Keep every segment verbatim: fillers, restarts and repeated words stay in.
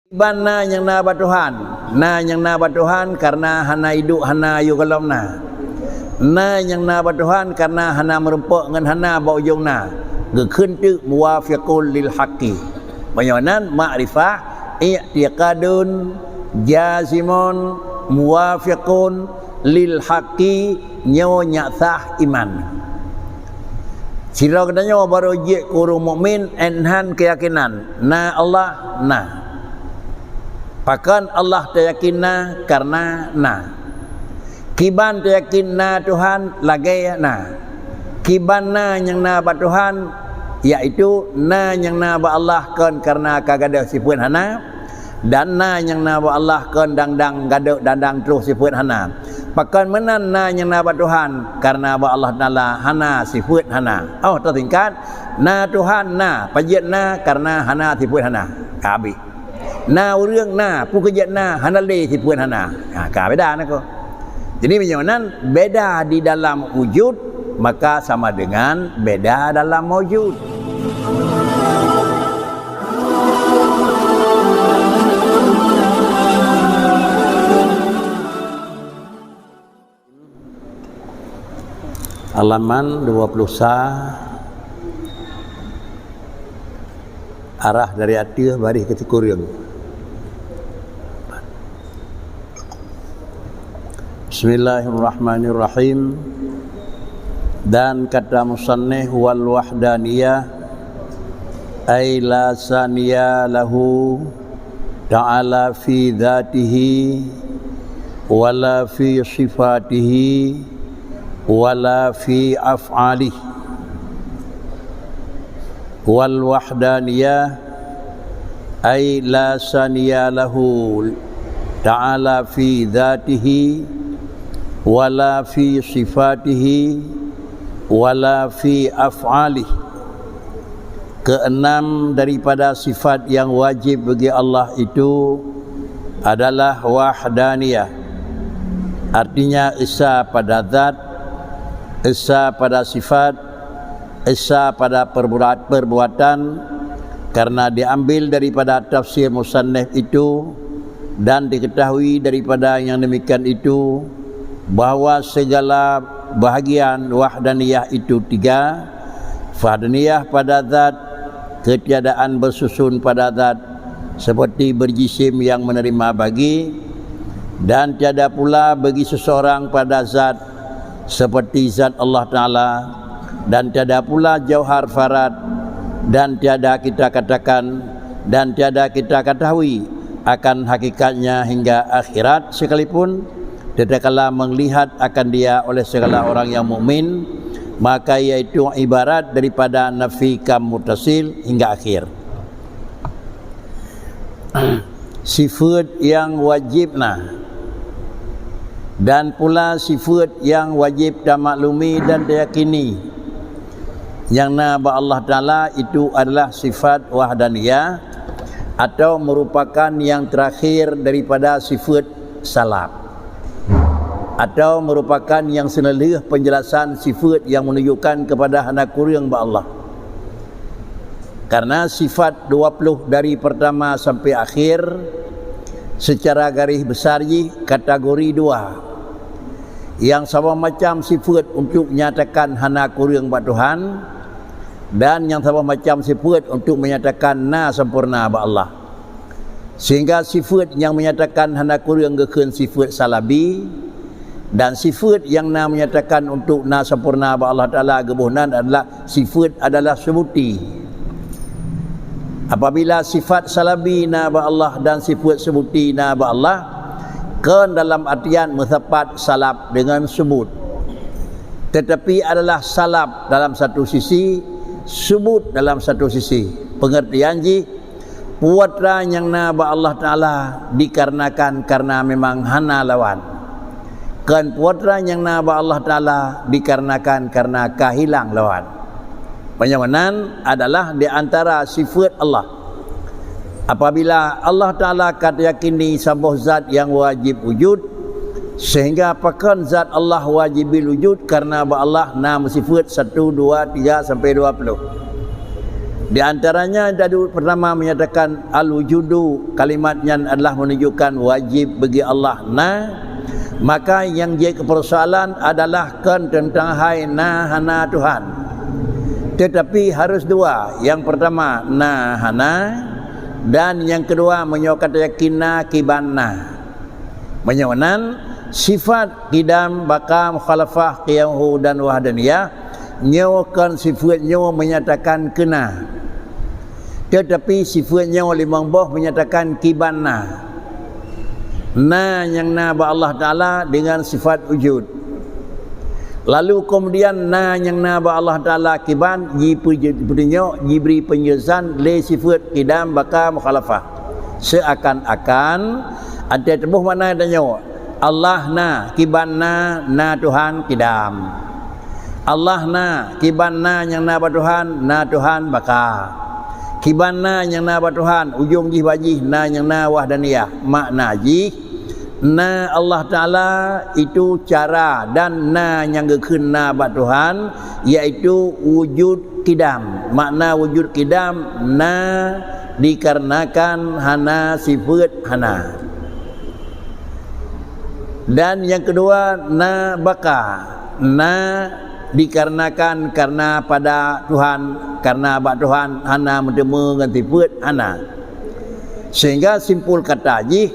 Kiban na nyang na bak Tuhan. Na nyang na bak Tuhan karena hana iduek, hana yôh gohlom na. Na nyang na bak Tuhan karena hana meurumpok ngon hana bak ujong na. Geukheun teuk muwafiqun lil haqqi. Meunyoe nan makrifah, i'tiqadun jazimun muwafiqun lil haqqi, nyoe nyak sah iman. Sidroe geutanyoe barô jeuet keu ureuëng mukmin, 'oh nan keuyakinan, na Allah, na. Pakon Allah tayakin na? Karena na. Kiban tayakin na Tuhan? Lagée na. Kiban na nyang na bak Tuhan, yaitu na nyang na bak Allah kon karena ka gadôh sifeuet hana, dan na nyang na bak Allah kon dang-dang gadôh dan dang troh sifeuet hana. Pakon meunan na nyang na bak Tuhan? Karena bak Allah Taala hana sifeuet hana. Oh, teusingkat, na Tuhan na, pajan na karena hana sifeuet hana. Ka habéh. Na ureuëng na, peue keujeuet na, hana lé sifeuet hana. Ha, ka beda na ko. Jadi meunyoe nan beda di dalam wujud, maka sama dengan beda dalam maujud. Halaman dua puluh sa, arah dari ateueh baréh keu sikureueng. Bismillahirrahmanirrahim. Dan kata musannif, wal wahdaniyah, ay la saniya lahu ta'ala fi dzatihi, wala fi sifatihi, wala fi af'alihi. Wal wahdaniyah, ay la saniya lahu ta'ala fi dzatihi, wala fi sifatihi, wala fi af'alihi. Keenam daripada sifat yang wajib bagi Allah itu adalah wahdaniyah. Artinya, esa pada zat, esa pada sifat, esa pada perbuat-, perbuatan, karena diambil daripada tafsir musannif itu dan diketahui daripada yang demikian itu, bahwa segala bahagian wahdaniyah itu tiga, wahdaniyah pada zat, ketiadaan bersusun pada zat, seperti berjisim yang menerima bagi, dan tiada pula bagi seseorang pada zat, seperti zat Allah Taala, dan tiada pula jauhar farad, dan tiada kita katakan, dan tiada kita ketahui akan hakikatnya hingga akhirat sekalipun, tetatkala melihat akan dia oleh segala orang yang mukmin, maka yaitu ibarat daripada nafi kam muttasil hingga akhir. Sifeuet nyang wajéb na, dan pula sifeuet nyang wajéb tamaklumi dan tayakini nyang na bak Allah Taala itu adalah sifat wahdaniyah, atau merupakan nyang terakhir daripada sifeuet salab, atau merupakan nyang seuneulheueh penjelasan sifeuet nyang menunjukkan kepada hana kureueng bak Allah. Karena sifat dua puluh dari pertama sampai akhir, secara garis besar jih kategori dua. Nyang saboh macam sifeuet untuk nyatakan hana kureueng bak Tuhan, dan nyang saboh macam sifeuet untuk menyatakan na sempurna bak Allah. Sehingga sifeuet nyang menyatakan hana kureueng geukheun sifeuet salabi, dan sifeuet nyang na menyatakan untuk na sempurna bak Allah Taala geuboh nan adalah sifeuet adalah subuti. Apabila sifat salabi na bak Allah dan sifeuet subuti na bak Allah, kon dalam artian meusapat salab dengan subut, tetapi adalah salab dalam satu sisi, subut dalam satu sisi. Pengertian jih, peue atra nyang na bak Allah Taala dikarenakan karena memang hana lawan. Kon peue atra nyang na bak Allah Taala dikarenakan karena ka hilang lawan. Meunyoe meunan adalah di antara sifeuet Allah. Apabila Allah Taala ka tayakini saboh zat nyang wajéb wujud, sehingga pakon zat Allah wajibul wujud karena bak Allah na meusifeuet satu, dua, tiga sampai dua puluh. Di antaranya, tadi pertama menyatakan al-wujudu, kalimat nyan adalah menunjukkan wajib bagi Allah na, maka yang jadi persoalan adalah kon teuntang hai na hana Tuhan. Tetapi harus dua. Yang pertama, na hana, dan yang kedua, meunyoe ka tayakin na, kiban na. Meunyoe nan, sifat qidam, baqa, mukhalafah, qiyamuhu dan wahdaniyah, nyoe kon sifat nyoe menyatakan keuna. Tetapi sifat nyoe limong boh menyatakan kiban na. Na nyang na bak Allah Taala dengan sifat wujud. Lalu kemudian na nyang na bak Allah Taala kiban jipeutunyok, jibri penjelasan lé sifat qidam, baqa, mukhalafah. Seakan-akan, até teuboh makna tanyoe, Allah na, kiban na, na Tuhan qidam. Allah na, kiban na nyang na bak Tuhan, na Tuhan baqa. Kiban na nyang na bak Tuhan, ujong jih bak jih na nyang na wahdaniyah. Makna jih, na Allah Taala itu cara dan na nyang geukheun na bak Tuhan, yaitu wujud qidam. Makna wujud qidam, na dikarenakan hana sifat hana. Dan yang kedua, na baqa. Na dikarenakan, karena pada Tuhan, karena bak Tuhan, hana meuteumé ngon sifat hana. Sehingga simpul kata jih,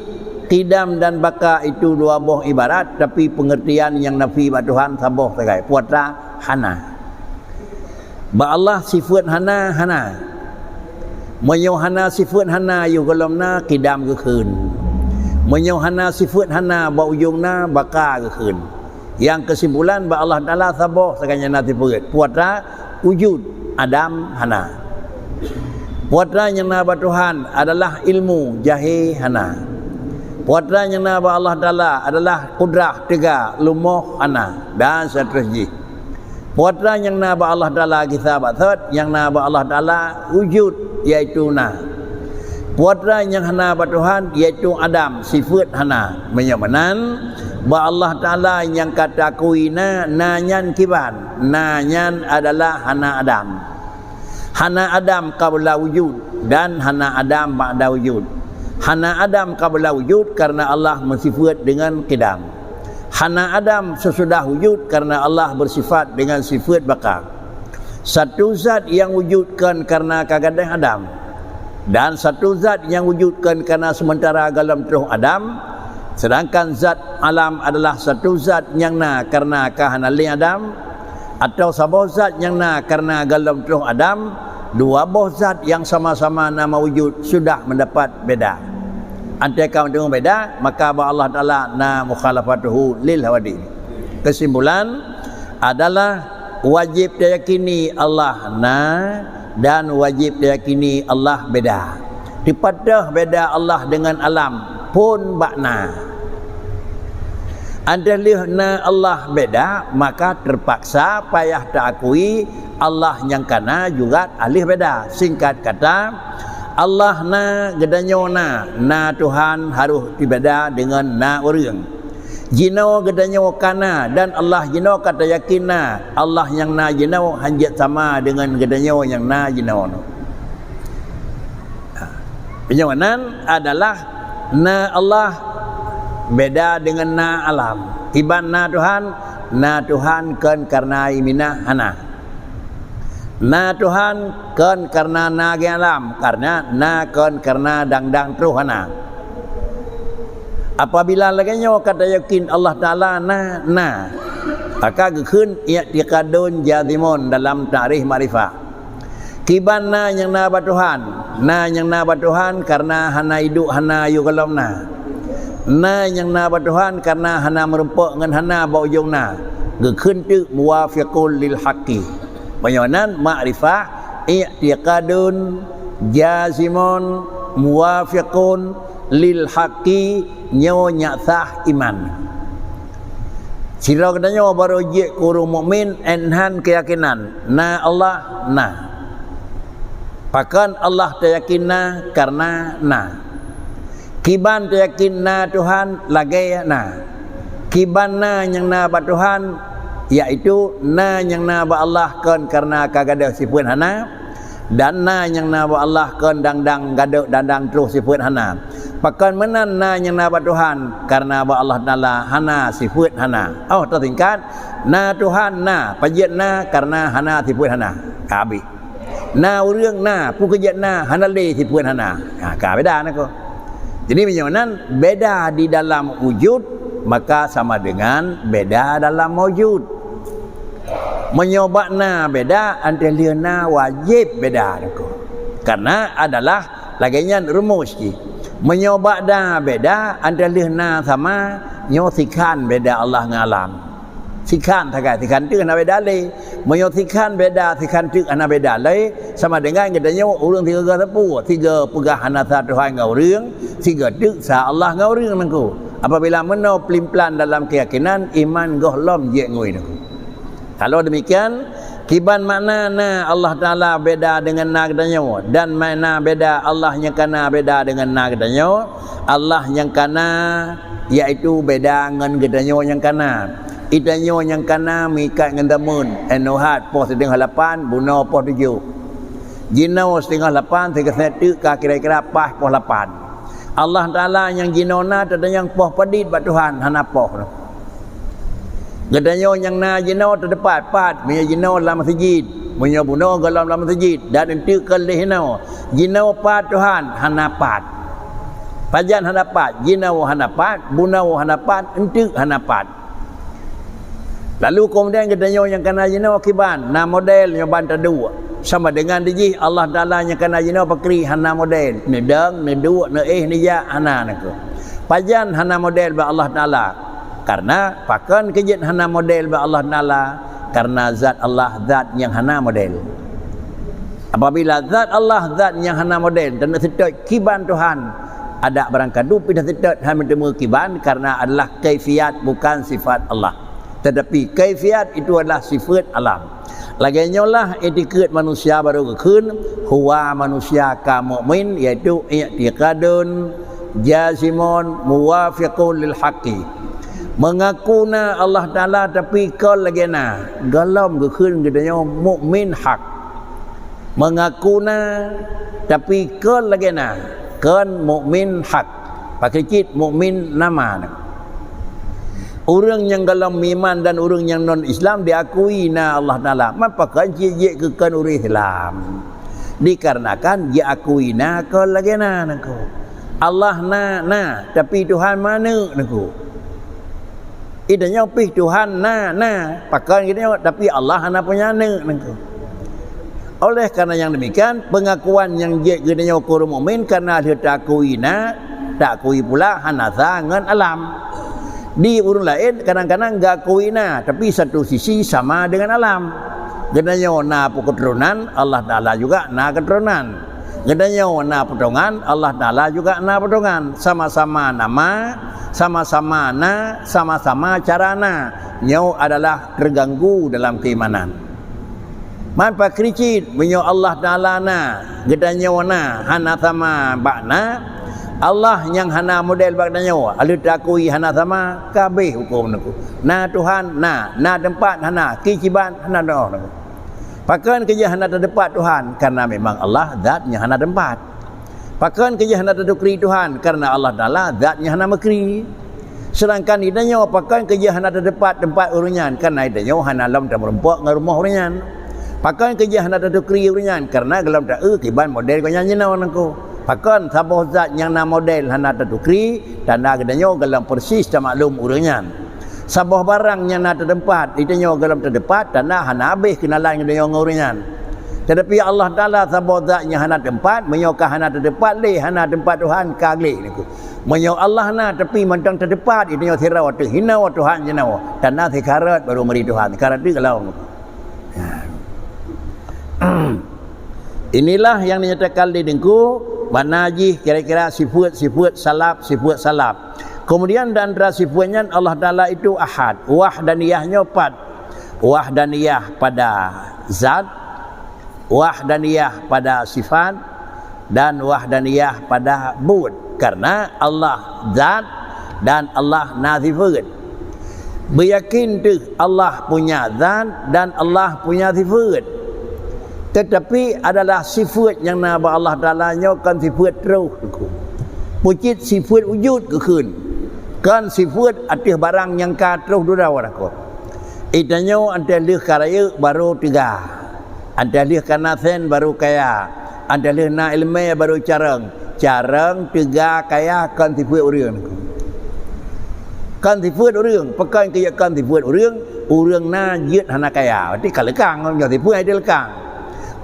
qidam dan baqa itu dua boh ibarat, tapi pengertian nyang nafi bak Tuhan saboh sagai, peue atra? Hana. Bak Allah sifat hana, hana. Meunyoe hana sifat hana, yoh gohlom na, qidam geukheun. Meunyoe hana sifat hana, bak ujong na, baqa geukheun. Nyang keusimpulan, bak Allah Taala saboh sagai nyang na sifat. Peue atra? Wujud, adam hana. Peue atra nyang na bak Tuhan adalah ilmu, jahé hana. Peue atra nyang na bak Allah Taala adalah kudrah, teuga, lumoh hana, dan seterusnya jih. Peue atra nyang na bak Allah Taala gisa bak sot, nyang na bak Allah Taala wujud, yaitu na. Peue atra nyang hana bak Tuhan, yaitu adam, sifat hana. Meunyoe meunan, bak Allah Taala nyang ka taakui na, na nyan kiban, na nyan adalah hana adam. Hana adam qabla wujud dan hana adam ba'da wujud. Hana adam qabla wujud karena Allah meusifat dengan qidam. Hana adam sesudah wujud karena Allah bersifat dengan sifat baqa. Satu zat nyang wujud kon karena ka gadôh adam, dan satu zat nyang wujud kon karena sementara gohlom troh adam, sedangkan zat alam adalah satu zat nyang na karena ka hana lé adam, atau saboh zat nyang na karena gohlom troh adam, dua boh zat nyang sama-sama na maujud sudah mendapat beda. Andai ka meuteumé beda, maka bak Allah Taala na mukhalafatuhu lil hawadits. Kesimpulan adalah wajib tayakini Allah na dan wajib tayakini Allah beda. Teupatéh beda Allah dengan alam phon bak na. Andai lheueh na Allah beda, maka terpaksa payah taakui Allah nyang ka na juga lheueh beda. Singkat kata, Allah na, geutanyoe na, na Tuhan harôh teubieda deungon na ureuëng. Jinoe geutanyoe ka na dan Allah jinoe ka tayakén na. Allah nyang na jinoe hanjeuet sama deungon geutanyoe nyang na jinoe. Meunyoe nan adalah na Allah beda deungon na alam. Iban na Tuhan, na Tuhan kon karena iminah hana. Na Tuhan kon karena na geuh alam, karena na kon karena dang-dang troh hana. Apabila lagée nyoe ka tayakén Allah Taala na, na, maka geukheun i'tiqadun jazimun dalam takrif makrifah. Kiban na nyang na bak Tuhan, na nyang na bak Tuhan karena hana iduek hana yôh gohlom na. Na nyang na bak Tuhan karena hana meurumpok ngon hana bak ujong na. Geukheun teuk muwafiqul lil haqqi. Meunyoe nan makrifah, i'tiqadun jazimun muwafiqun lil haqqi, nyoe nyak sah iman. Sidroe geutanyoe barô jeuet keu ureuëng mukmin, 'oh nan keuyakinan na Allah na. Pakon Allah tayakén na? Karena na. Kiban tayakén na Tuhan? Lagée na. Kiban na nyang na bak Tuhan, yaitu na nyang na bak Allah kon karena ka gadôh sifeuet hana, Dan na nyang na bak Allah kon dang-dang gadôk, dang-dang troh sifeuet hana. Pakon meunan na nyang na bak Tuhan, kareuna bak Allah Taala hana sifeuet hana. Oh, teusingkat, na Tuhan na, pajan na, kareuna hana sifeuet hana. Ka habéh. Na ureuëng na, peue keujeuet na, hana lé sifeuet hana. Ha, ka beda na ko. Jadi meunyoe nan beda di dalam wujud, maka sama dengan beda dalam maujud. Meunyoe bak na beda, 'an teuh lheueh na wajéb beda na ko. Karena adalah lagée nyan rumus jih. Meunyoe bak na beda, 'an teuh lheueh na sama, nyoe sikhan beda Allah ngon alam. Sikhan sagai, sikhan teuk hana beda lé. Meunyoe sikhan beda, sikhan teuk hana beda lé, sama dengan geutanyoe ureuëng sigoe sapeue, sigoe peugah hana sa Tuhan ngon ureuëng, sigoe teuk sa Allah ngon ureuëng nangku. Apabila meunoe pelan-pelan dalam keuyakinan, iman gohlom jeuet ngui nangku. Kalau demikian, kiban makna na Allah Taala beda dengan na geutanyoe, dan makna beda Allah nyang kana beda dengan na geutanyoe, Allah nyang kana, yaitu beda ngon geutanyoe nyang kana. Geutanyoe nyang kana meuikat ngon zameun, eh, nyoe hat poh siteungoh lapan, bunoe poh tujoh. Jinoe siteungoh lapan, sigoe teuk ka kira-kira paih poh lapan. Allah Taala nyang jinoe na, teutanyong poh padit bak Tuhan, hana poh. Geutanyoe nyang na jinoe teuteupat pat, meunyoe jinoe lam meuseujid, meunyoe bunoe gohlom lam meuseujid, dan eunteuk keu lheueh inoe. Jinoe pat Tuhan, hana pat. Pajan hana pat, jinoe hana pat, bunoe hana pat, eunteuk hana pat. Lalu keumudian geutanyoe nyang kana jinoe kiban, na model nyoe ban taduek. Sama dengan dijih Allah Taala nyang kana jinoe pakri hana model. Neudong, neuduek, neuéh, neujak, hana nangku. Pajan hana model bak Allah Taala? Karena pakon keujeuet hana model bak Allah Taala? Karena zat Allah zat nyang hana model. Apabila zat Allah zat nyang hana model, dan seutôt kiban Tuhan, adak barangkadup pih seutôt hana meuteumé kiban, karena adalah kaifiat bukan sifat Allah. Tetapi kaifiat itu adalah sifat alam. Lagée nyoe lah itikeuet manusia barô geukheun, huwa manusia ka mukmin, yaitu i'tiqadun jazimun muwafiqun lil haqqi. Mengaku na Allah Taala tapi kon lagée na, gohlom geukheun geutanyoe mukmin hak. Mengaku na tapi kon lagée na, kon mukmin hak. Pakri cit mukmin nama na. Ureuëng nyang gohlom meuiman dan ureuëng nyang non Islam diakui na Allah Taala. Man pakon cit jeuet keu kon ureuëng Islam? Dikarenakan jiakui na kon lagée na nangku. Allah na, na, tapi Tuhan manök nangku. Geutanyoe pih Tuhan na, na, pakon geutanyoe, tapi Allah hana punya aneuëk nangku. Oleh karena yang demikian, pengakuan nyang jeuet geutanyoe keu ureuëng mukmin karena lheueh takui na, takui pula hana sa ngon alam. Di ureuëng laén kadang-kadang geukui na, tapi satu sisi sama dengan alam. Geutanyoe na keuturonan, Allah Taala juga na keuturonan. Geutanyoe na potongan, Allah Taala juga na potongan. Sama-sama nama, sama-sama na, sama-sama cara na. Nyoe adalah terganggu dalam keimanan. Man pakri cit, meunyoe Allah Taala na, geutanyoe na, hana sama bak na, Allah nyang hana model bak tanyoe, lheueh takui hana sama, ka habéh huköm nangku. Na Tuhan, na, na teumpat, hana, kiban, hana droe nangku. Pakon keujeuet hana tateupat Tuhan? Karena memang Allah zat nyang hana teumpat. Pakon keujeuet hana tatukri Tuhan? Karena Allah Taala zat nyang hana meukri. Sedangkan geutanyoe, pakon keujeuet hana tateupat teumpat ureuëng nyan? Karena geutanyoe hana lom tameurumpok ngon rumoh ureuëng nyan. Pakon keujeuet hana tatukri ureuëng nyan? Karena gohlom taeu kiban model gobnyan jinoe nangku. Pakon saboh zat nyang na model hana tatukri, tanda geutanyoe gohlom persis tamaklum ureuëng nyan. Saboh barang nyang na tateumpat, geutanyoe gohlom tateumpat, tanda hana habéh keunalan geutanyoe ngon ureuëng nyan. Tetapi Allah Taala saboh zat nyang hana teumpat, meunyoe ka hana tateumpat lé, hana teumpat Tuhan, ka gleh nangku. Meunyoe Allah na, tapi mantong tateumpat, geutanyoe sidroe teuh hinoe Tuhan jinoe, tanda sikarat barô meuri Tuhan, sikarat teuh gohlom. Inilah yang dinyatakan di Teungku, makna jih kira-kira sifeuet-sifeuet salaf, sifeuet salaf. Kemudian di antara sifeuet nyan Allah Taala itu ahad. Wahdaniyah nyoe pat. Wahdaniyah pada zat, wahdaniyah pada sifat, dan wahdaniyah pada buet. Karena Allah zat dan Allah na sifeuet. Beuyakin teuh Allah punya zat dan Allah punya sifeuet. Teutapi adalah sifeuet nyang na bak Allah Taala nyoe kon sifeuet troh. Pucit sifeuet wujud geukheun. Kon sifeuet ateueh barang nyang ka troh dudoe lakoe. Geutanyoe 'oh lheueh ka rayeuk barô teuga. 'Oh lheueh ka na sén barô kaya. 'Oh lheueh na iéleumé barô carông. Carông, teuga, kaya kon sifeuet ureuëng. Kon sifeuet ureuëng, pakon keu jeuet kon sifeuet ureuëng, ureuëng na jeuet hana kaya. Berarti ka leukang, nyoe sifeuet hai leukang.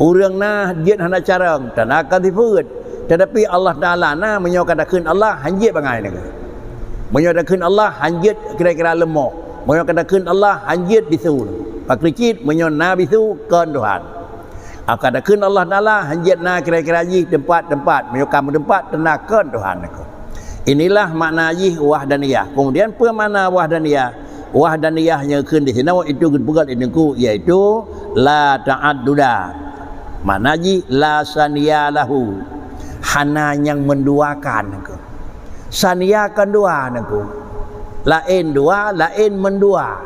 Ureuëng na jeuet hana carông, tanda kon sifeuet. Teutapi Allah Taala na, meunyoe ka takheun Allah, han jeuet bangai nanggroe. Meunyoe takheun Allah, han jeuet kira-kira leumoh. Meunyoe ka takheun Allah, han jeuet bisu. Pakri cit, meunyoe na bisu, kon Tuhan. Aka takheun Allah Taala, han jeuet na kira-kira jih teumpat-teumpat, meunyoe ka meuteumpat, tanda kon Tuhan nanggroe. Inilah makna jih wahdaniyah. Kemudian, peue makna wahdaniyah? Wahdaniyah nyang kheun di sinoe itu geupeugah lé Teungku, yaitu la ta'adduda. Makna jih la saniya lahu. Hana nyang menduakan nanggroe. Saniya kon dua nanggroe. Laén dua, laén mendua.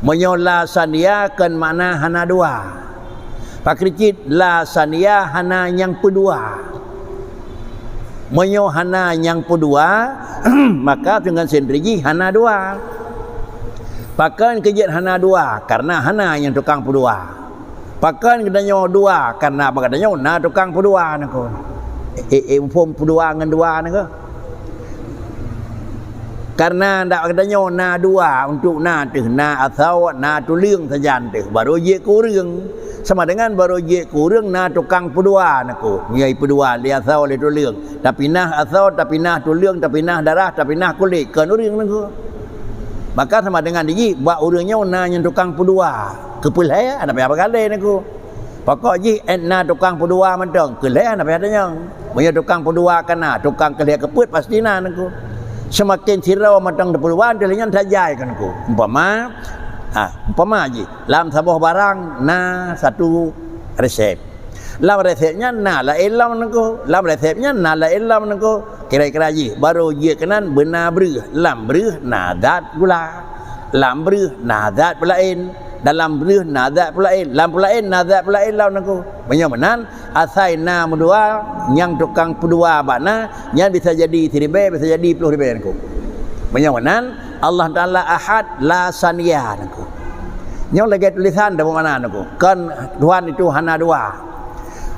Meunyoe la saniya kon makna hana dua. Pakri cit la saniya hana nyang peudua. Meunyoe hana nyang peudua, maka deungon sendiri jih hana dua. Pakon keu jeuet hana dua? Karena hana nyang tukang peudua. Pakon geutanyoe dua? Karena bak geutanyoe na tukang peudua nanggroe. Eh, eh, muphom peudua ngon dua nanggroe. Karena bak geutanyoe na dua, untuk na teuh, na asoe, na tuleueng sajan teuh, barô jeuet keu ureuëng. Sama dengan barô jeuet keu ureuëng na tukang peudua nanggroe. Meunyoe peudua lé asoe lé tuleueng. Tapinah asoe, tapinah tuleueng, tapinah darah, tapinah kulét, kon ureuëng nanggroe. Maka sama dengan jih, bak ureuëng nyoe na nyang tukang peudua. Keu peulhèe, hana payah peugalak nanggroe. Pokok jih, eh, na tukang peudua mantong, keu lhèe hana payah tanyong. Meunyoe tukang peudua ka na, tukang keu lhèe keu peuet pasti na nanggroe. Seumaken sidroe mantong teupeudua, teuh lheueh nyan tajai kon nanggroe. Umpama, ha, umpama jih, lam saboh barang na satu resep. Lam resep nyan na laén lom nanggroe. Lam resep nyan na laén lom nanggroe. Kira-kira jih, barô jeuet keunan beuna breueh. Lam breueh na zat gula. Lam breueh na zat peulaén. Dalam breueh na zat peulaén. Lam peulaén na zat peulaén lom nanggroe. Meunyoe meunan, asai na meudua, nyang tukang peudua bak na, nyan bisa jadi siribèe, bisa jadi ploh ribèe nanggroe. Meunyoe meunan, Allah Taala Ahad la saniya nanggroe. Nyoe lagèe tulisan dah makna nanggroe. Kon Tuhan itu hana dua.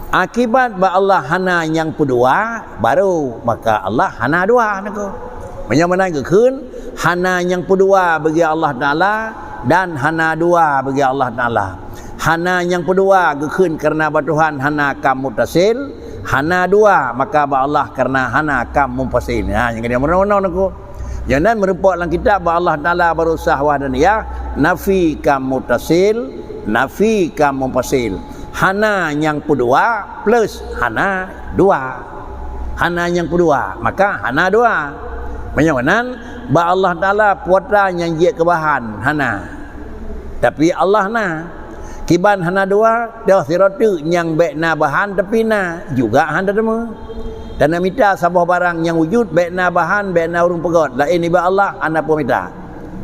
Akibat bak Allah hana nyang peudua, barô maka Allah hana dua nanggroe. Meunyoe meunan geukheun, hana nyang peudua bagi Allah Taala dan hana dua bagi Allah Taala. Hana nyang peudua geukheun karena bak Tuhan hana kam muttasil, hana dua maka bak Allah karena hana kam munfasil. Ha, nyang keuneuk meurunoe nanggroe. Nyang nan meurumpok lam kitab bak Allah Taala barô sah wahdaniyah, nafi kam muttasil, nafi kam munfasil. Hana nyang peudua plus hana dua. Hana nyang peudua, maka hana dua. Meunyoe meunan, bak Allah Taala peue atra nyang jeuet keu bahan? Hana. Tapi Allah na. Kiban hana dua, toh sidroe teuk nyang bèk na bahan tapi na, juga hana teuma. Dan na mita saboh barang nyang wujud bèk na bahan, bèk na ureuëng peugöt, laén nibak Allah hana peue mita.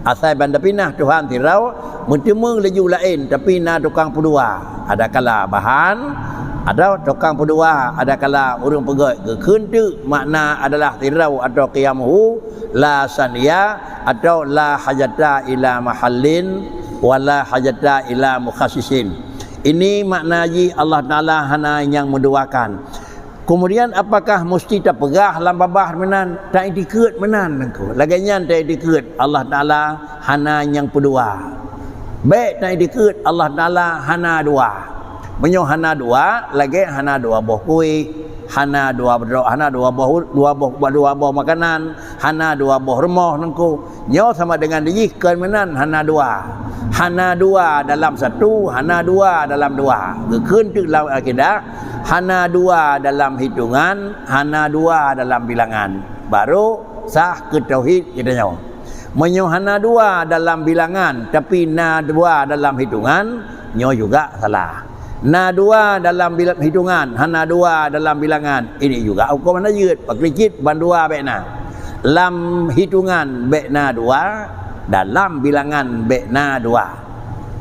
Asai ban tapinah Tuhan sidroe, meuteumé laju laén, tapi na tukang peudua. Adakala bahan, ada tukang peudua, adakala ureuëng peugöt. Geukheun teuk makna adalah sidroe atau qiyamuhu, la saniya, atau la hajata ila mahallin, wa la hajata ila mukhassisin. Ini makna jih Allah Taala hana nyang meuduakan. Kemudian, apakah musti tapeugah lam babah meunan, taiktikeuet meunan nanggroe? Lagèe nyan taiktikeuet Allah Taala hana nyang peudua. Bèk taiktikeuet Allah Taala hana dua. Meunyoe hana dua, lagèe hana dua boh kuéh, hana dua droe, hana dua boh, dua boh, dua boh makanan, hana dua boh rumoh nanggroe. Nyoe sama dengan jih kon meunan hana dua. Hana dua dalam satu, hana dua dalam dua. Geukheun teuk lam akidah, hana dua dalam hitungan, hana dua dalam bilangan. Baru sah keu tauhid geutanyoe. Meunyoe hana dua dalam bilangan, tapi na dua dalam hitungan, nyoe juga salah. Na dua dalam bila-, hitungan, hana dua dalam bilangan. Ini juga huköm hana jeuet, pakri cit ban dua bèk na. Lam hitungan bèk na dua, dalam bilangan bèk na dua.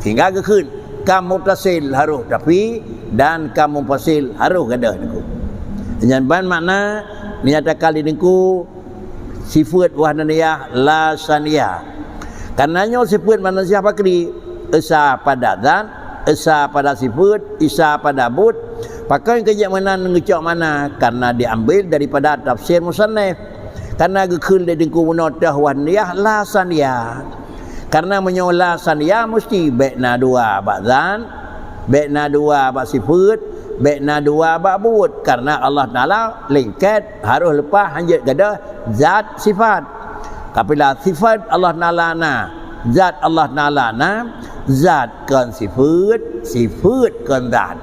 Sehingga geukheun, Kam muttasil harôh tafi dan kam munfasil harôh gadôh Teungku. Nyan ban makna nyatakan lé Teungku sifeuet wahdaniyah la saniyah. Karena nyoe sifeuet manusia pakri, esa pada zat, esa pada sifeuet, esa pada buet. Pakon keu jeuet meunan geucok makna? Karena diambil daripada tafsir musannif. Karena geukheun lé Teungku bunoe teuh wahdaniyah la saniyah. Karena meunyoe la saniyah, meusti bèk na dua bak zat, bèk na dua bak sifeuet, bèk na dua bak buet. Karena Allah Taala lingket, harôh leupah hanjeuet gadôh zat sifat. Apabila sifat Allah Taala na, zat Allah Taala na, zat kon sifeuet, sifeuet kon zat.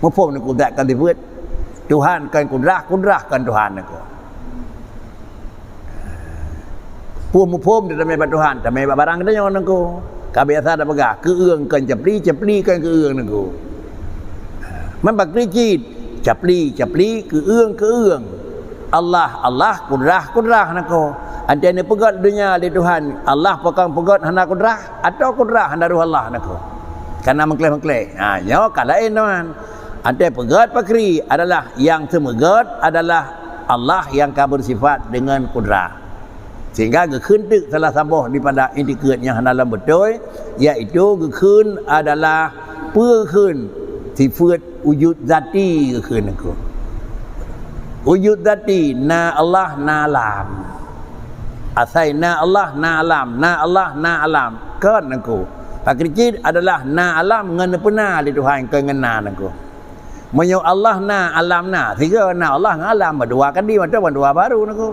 Muphom Teungku, zat kon sifeuet? Tuhan kon kudrah, kudrah kon Tuhan Teungku. Peue muphom teutamé bak Tuhan, tamé bak barang geutanyoe Teungku. Ka biasa tapeugah, keueung kon capli, capli kon keueung Teungku. Man pakri cit, capli, capli, keueung, keueung. Allah, Allah, kudrah, kudrah Teungku. Antée neupeugét donya lé Tuhan, Allah pakon peugét hana kudrah, atawa kudrah hana roh Allah Teungku. Kana meukleh-meukleh. Ha, nyoe ka laén teuma. Antée peugét pakri adalah nyang seumeugét adalah Allah nyang ka beusifat deungon kudrah. Sehingga geukheun teuk salah saboh daripada itikeuet nyang hana lom beutôi, yaitu geukheun adalah peue kheun sifeuet wujud zati geukheun Teungku. Wujud zati na Allah na alam. Asai na Allah na alam, na Allah na alam. Kon Teungku. Pakri cit adalah na alam ngon neupeuna lé Tuhan kon ngon na Teungku. Meunyoe Allah na, alam na, sigoe na Allah ngon alam, dua kadi mantong ban dua baru Teungku.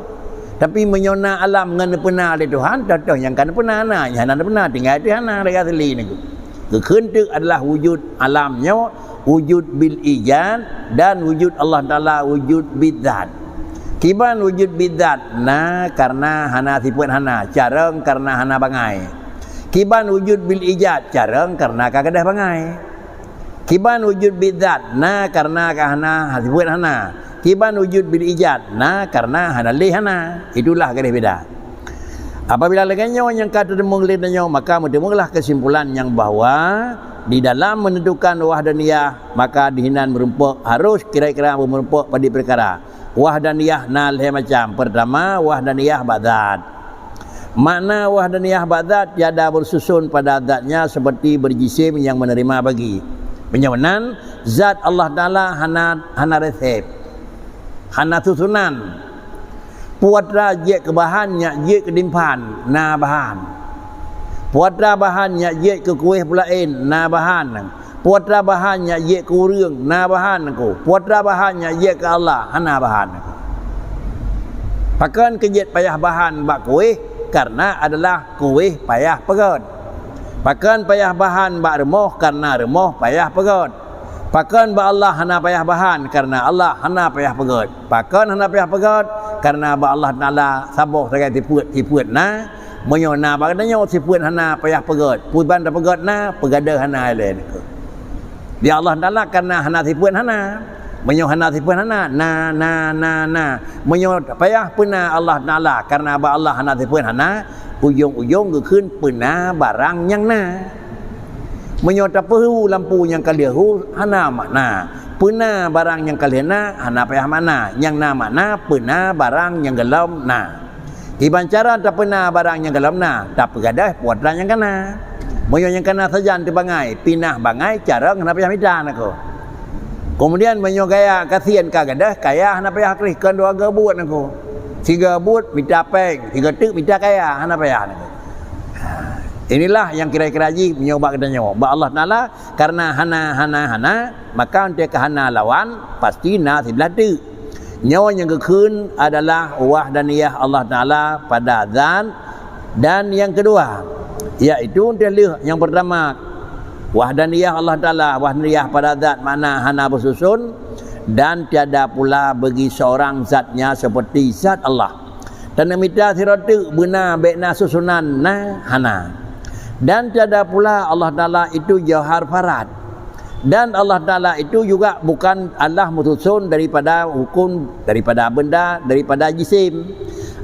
Tapi meunyoe na alam ngon neupeuna lé Tuhan, toh-toh nyang ka neupeuna na, nyang hana neupeuna tinggai teuh hana lagée asli Teungku. Geukheun teuk adalah wujud alam nyoe, wujud bil ijad dan wujud Allah Taala wujud bidzat. Kiban wujud bidzat na karena hana sifeuet hana, carông karena hana bangai. Kiban wujud bil ijad, carông karena ka gadôh bangai. Kiban wujud bidzat na karena ka hana sifeuet hana. Kiban wujud bil ijad na karena hana lé hana. Itulah garéh beda. Apabila lagée nyoe nyang ka teudeungoe lé tanyoe, maka meuteumeulah keusimpulan nyang bahwa di dalam menentukan wahdaniyah, maka dihinan meurumpok harôh kira-kira meurumpok padum peukara. Wahdaniyah na lhée macam. Pertama, wahdaniyah bak zat. Makna wahdaniyah bak zat tiada bersusun pada zatnya seperti berjisim yang menerima bagi. Meunyoe meunan, zat Allah Taala hana, hana resep, hana susunan. Peue atra jeuet keu bahan nyak jeuet keu dimphan, na bahan. Peue atra bahan nyak jeuet keu kuéh peulaén, na bahan. Peue atra bahan nyak jeuet keu ureuëng, na bahan Teungku. Peue atra bahan nyak jeuet keu Allah, hana bahan Teungku. Pakon keu jeuet payah bahan bak kuéh? Karena adalah kuéh payah peugét. Pakon payah bahan bak rumoh? Karena rumoh payah peugét. Pakon bak Allah hana payah bahan? Karena Allah hana payah peugét. Pakon hana payah peugét? Karena bak Allah Taala saboh sagai sifeuet-sifeuet na. Meunyoe na bak geutanyoe sifeuet hana payah peugét, peue ban tapeugét na, peugadôh hana ilée Teungku. Di Allah Taala karena hana sifeuet hana. Meunyoe hana sifeuet hana, na, na, na, na. Meunyoe payah peuna Allah Taala karena bak Allah hana sifeuet hana, ujong-ujong geukheun peuna barang nyang na. Meunyoe tapeuhu lampu nyang ka lheueh hu hana makna, peuna barang nyang ka lheueh na hana payah makna, nyang na makna peuna barang nyang gohlom na. Kiban cara tapeuna barang nyang gohlom na, tapeugadôh peue atra nyang ka na. Meunyoe nyang ka na sajan teubangai, pinah bangai, carông hana payah mita Teungku. Keumudian meunyoe gaya gasien ka gadôh, kaya hana payah krih kon dua goe buet Teungku. Sigoe buet mita péng, sigoe teuk mita kaya, hana payah Teungku. Inilah nyang kira-kira jih meunyoe bak geutanyoe. Bak Allah Taala, karena hana, hana, hana, maka untuk keu hana lawan, pasti na siblah teuk. Nyoe nyang geukheun adalah wahdaniyah Allah Taala pada zat, dan nyang keudua, yaitu teuh lheueh nyang peurtama, wahdaniyah Allah Taala, wahdaniyah pada zat makna hana beususon, dan tiada pula bagi seorang zatnya seperti zat Allah. Taneumita sidroe teuk beuna bék na susunan na hana. Dan tiada pula Allah Taala itu jauhar farad. Dan Allah Taala itu juga bukan Allah meususon daripada hukum, daripada benda, daripada jisim.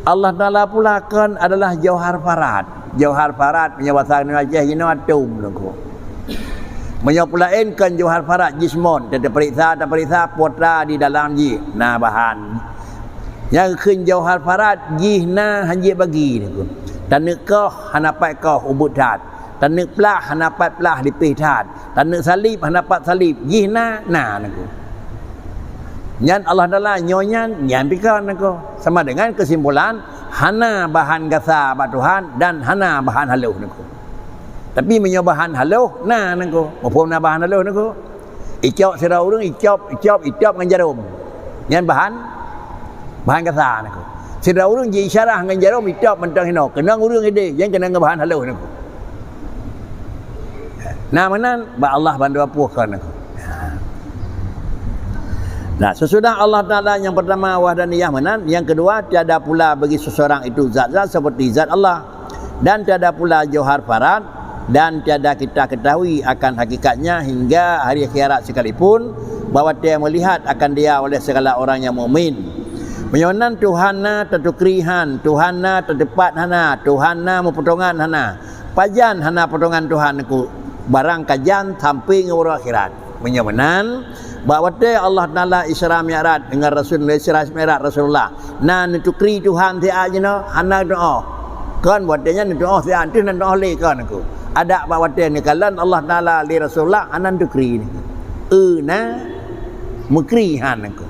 Allah Taala pula kon adalah jauhar farad. Jauhar farad meunyoe basa Indonesia jinoe atom Teungku. Meunyoe peulaén kon jauhar farad jismon, teupeuriksa, teupeuriksa putra di dalam jih na bahan. Nyang kheun jauhar farad jih na hanjeuet bagi nangku. Taneuk koh hana pat koh ubit that. Taneuk plah hana pat plah lipéh that. Taneuk salib hana pat salib jih na, na nangku. Nyan Allah Taala nyoe nyan, nyan pih kon nangku. Sama dengan keusimpulan, hana bahan gasa bak Tuhan dan hana bahan haloh nangku. Tapi meunyoe bahan haloh, na nangku. Muphom na bahan haloh nangku. Icok sidroe ureuëng, icop, icop, icop ngon jarom. Nyan bahan, bahan gasa nangku. Sidroe ureuëng ji isyarah ngon jarom, icop mantong hinoe. Keunong ureuëng ideh, nyan keunong ngon bahan haloh nangku. Na meunan, bak Allah bandua puih kon nangku. Nah, sesudah Allah Taala yang pertama wahdaniyah meunan, yang kedua tiada pula bagi seseorang itu zat-zat seperti zat Allah. Dan tiada pula jauhar farad, dan tiada kita ketahui akan hakikatnya hingga hari akhirat sekalipun, bahwa dia melihat akan dia oleh segala orang yang mukmin. Meunyoe nan Tuhan na tatukri han, Tuhan na tateupat hana, Tuhan na meupotongan hana. Pajan hana potongan Tuhan ku, barang kajan sampai ngon uroe akhirat. Meunyoe meunan, bak watée Allah Taala Isra Mi'raj deungon Rasul, Isra Mi'raj Rasulullah, na neutukri Tuhan siat jinoe, hana neutuoh. Kon watée nyan neutuoh siat, teuh neutuoh lé kon nangku. Adak bak watée neukalon Allah Taala lé Rasulullah, hana neutukri nangku. Eu na meukri han nangku.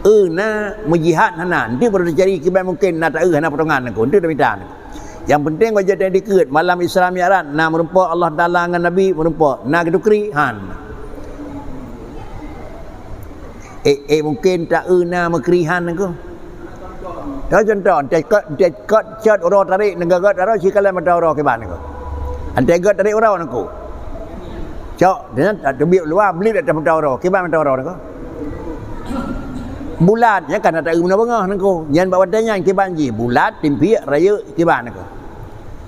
Eu na meujihad hana, nteuk baru teucari kiban mungken na taeu hana potongan nangku, nteuk tamita nangku. Yang penting bak jeuet dikeue malam Isra Mi'raj na meurumpok Allah Taala ngon Nabi meurumpok, na geutukri han. Eh, eh mungken taeu na meukri han nangku. Tahu contoh, teuh kot, teuh kot cot uroe tarék neugagak taroe sikalon mata uroe kiban nangku. Antée gét tarék uroe nangku. Cok, nyan tak teubiet luwa, blit ateueh mata uroe. Kiban mata uroe nangku. Bulat, nyan kan ata eu meunoe beungoh nangku. Nyan bak watée nyan kiban jih, bulat, timpiek, rayeuk, kiban nangku.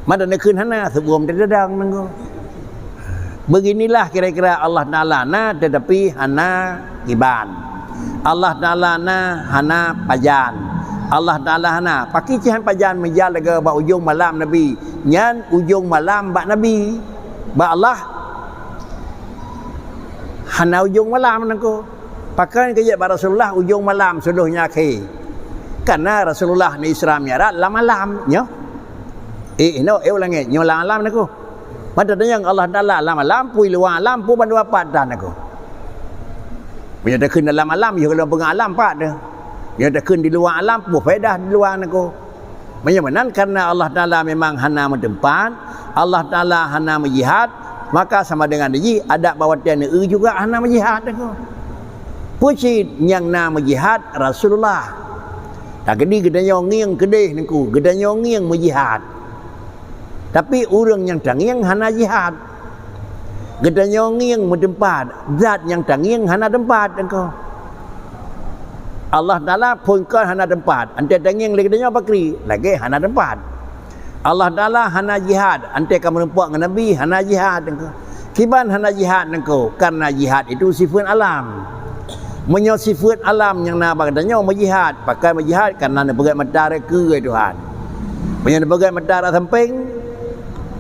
Mata neukheun hana, seubom teudadang nangku. Beginilah kira-kira Allah Taala na, tetapi hana kiban. Allah Taala na, hana pajan. Allah Taala hana. Pakri cit han pajan meujak lagée bak ujong malam Nabi. Nyan ujong malam bak Nabi. Bak Allah, hana ujong malam nangku. Pakon keu jeuet bak Rasulullah ujong malam, seuleuh nyan akhé. Karena Rasulullah ni Isra Mi'raj lam malam, nyoe. Eh, inoe, eh, u langét, nyoe lam malam nangku. Mata tanyong Allah Taala lam malam, pui luwa alam, pui bandua pat tan nangku. Meunyoe takheun dalam alam, yoh lam peungah alam pat teuh. Meunyoe takheun di luwa alam, pui faedah di luwa nangku. Meunyoe meunan, karena Allah Taala memang hana meuteumpat, Allah Taala hana meujihad, maka sama dengan jih adak bak watée neu-eu juga hana meujihad nangku. Peue cit nyang na meujihad? Rasulullah. Takedi geutanyoe ngieng keudeh nangku, geutanyoe ngieng meujihad. Tapi ureuëng nyang tangieng hana jihad. Geutanyoe ngieng meuteumpat, zat nyang tangieng hana teumpat nangku. Allah Taala phon kon hana teumpat, antée tangieng lé geutanyoe pakri, lagée hana teumpat. Allah Taala hana jihad, antée ka meurumpok ngon Nabi hana jihad nangku. Kiban hana jihad nangku, karena jihad itu sifeuet alam. Meunyoe sifeuet alam nyang na bak geutanyoe meujihad, pakon meujihad karena neupeugét mata rot keue Tuhan. Meunyoe neupeugét mata rot sampéng,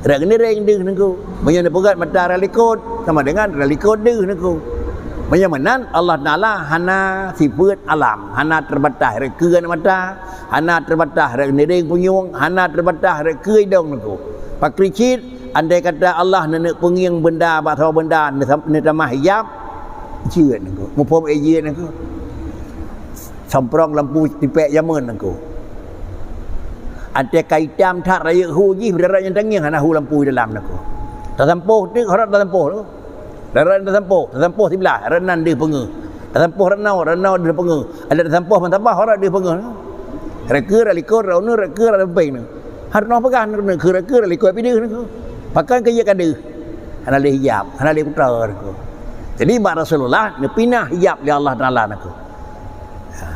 rot keunireng deuh nangku. Meunyoe neupeugét mata rot likot, sama dengan rot likot deuh nangku. Meunyoe meunan, Allah Taala hana sifeuet alam, hana teubatas rot keue aneuk mata, hana teubatas rot keunireng punyueng, hana teubatas rot keue idong nangku. Pakri cit, andai kata Allah neuneuk peungieng beunda bak saboh beunda, neusam-, neutamah hijab, jeuet nangku. Muphom eh jeuet nangku. Samprong lampu tipék jameun nangku. Antée ka itam that rayeuk hu jih, beudarat nyang tangieng hana hu lampu dalam nangku. Tasampôh teuk, harab tasampôh nangku. Darat tasampôh, tasampôh siblaih, rot nan deuh peungeuh. Tasampôh rot nyoe, rot nyoe deuh peungeuh. Ada tasampôh ban sabah, harab deuh peungeuh nangku. Rot keue, rot likot, rot uneuen, rot keue, rot sampéng nangku. Hareunoe peugah nangku, rot keue, rot likot pih deuh nangku. Pakon keu jeuet ka deuh. Hana lé hijab, hana lé kutoe nangku. Jadi bak Rasulullah neupinah hijab lé Allah Taala nangku. Ha.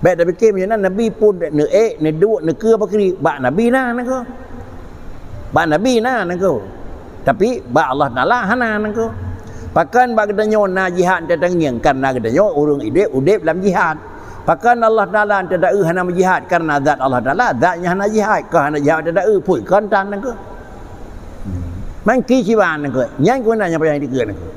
Bék tapike meunyoe na Nabi phon neuék, neuduek, neukeue pakri, bak Nabi na nangku. Bak Nabi na nangku. Tapi bak Allah Taala hana nangku. Pakon bak geutanyoe na jihad teutangieng, karena geutanyoe ureuëng udeb, udeb lam jihad. Pakon Allah Taala teudaeu hana meujihad, karena zat Allah Taala, zat nyang hana jihad, keu hana jihad teudaeu, phon kon tan nangku. Hmm. Mangki siban nangku. Nyan keunan nyang payah dikeue nangku.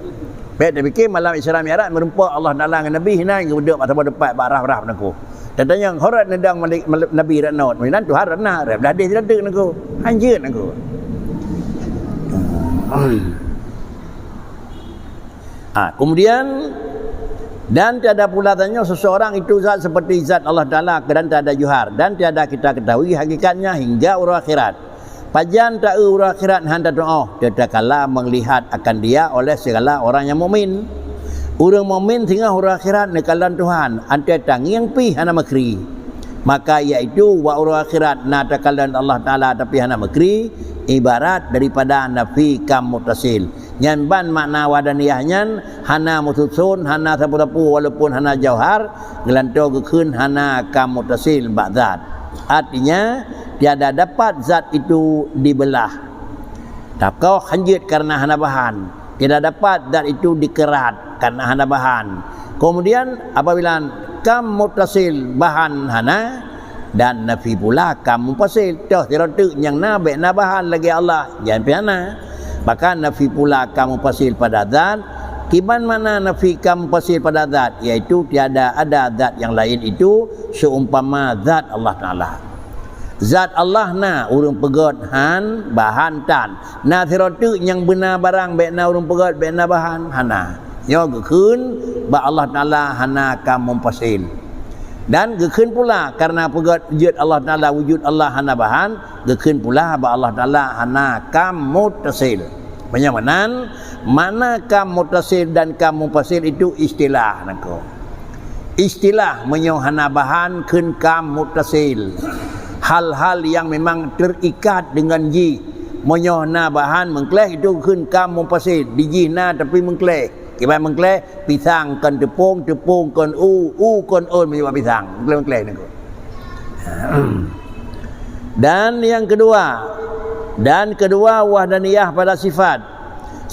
Bèk tapike malam Isra Mi'raj meurumpok Allah Taala ngon Nabi hinan geuduek bak saboh teumpat bak rah-rah nangku. Tatanyong, "Ho rot neudong mali-, mal-, Nabi rot not?" Meunan Tuhan rot na, rot blah deh sidroe teuk nangku. Hanjeuet nangku. Ah, kemudian, dan tiada pula tanyoe seseorang itu zat seperti zat Allah Taala, dan tiada johar, dan tiada kita ketahui hakikatnya hingga uroe akhirat. Pajan ta-eu uroe akhirat han tatu'oh, teutakala meulihat akan dia oleh segala orang nyang mukmin. Ureuëng mukmin singoh uroe akhirat neukalon Tuhan, antée tangieng pih hana meukri. Maka iaitu bak uroe akhirat na takalon Allah Taala tapi hana meukri, ibarat daripada nafi kam muttasil. Nyan ban makna wahdaniyah nyan hana meususon, hana sapeue-sapeue walaupun hana jauhar, geulantoe geukheun hana kam muttasil bak zat. Artinya, tiada dapat zat itu dibelah. Takoh hanjeuet karena hana bahan. Tiada dapat zat itu dikerat karena hana bahan. Kemudian, apabila kam muttasil bahan hana, dan nafi pula kam munfasil. Toh sidroe teuk nyang na bèk na bahan lagèe Allah, nyan pih hana. Bahkan nafi pula kam munfasil pada zat. Kiban makna nafi kam munfasil pada zat, yaitu tiada ada zat yang lain itu seumpama zat Allah Taala. Zat Allah na, ureuëng peugöt han, bahan tan. Na sidroe teuk nyang beuna barang, bèk na ureuëng peugöt, bèk na bahan, hana. Nyoe geukheun bak Allah Taala hana kam munfasil. Dan geukheun pula karena peugöt jeuet Allah Taala, wujud Allah hana bahan, geukheun pula bak Allah Taala hana kam muttasil. Meunyoe meunan, makna kam muttasil dan kam munfasil itu istilah nangku. Istilah meunyoe hana bahan kheun kam muttasil. Hal-hal yang memang terikat dengan jih. Meunyoe na bahan meungkléh itu kheun kam munfasil. Di jih na tapi meungkléh. Kiban meungkléh, pisang kon teupông, teupông kon u, u kon ôn meunyoe bak pisang. Meungkléh-meungkléh nangku. Dan yang kedua, dan kedua wahdaniyah pada sifat.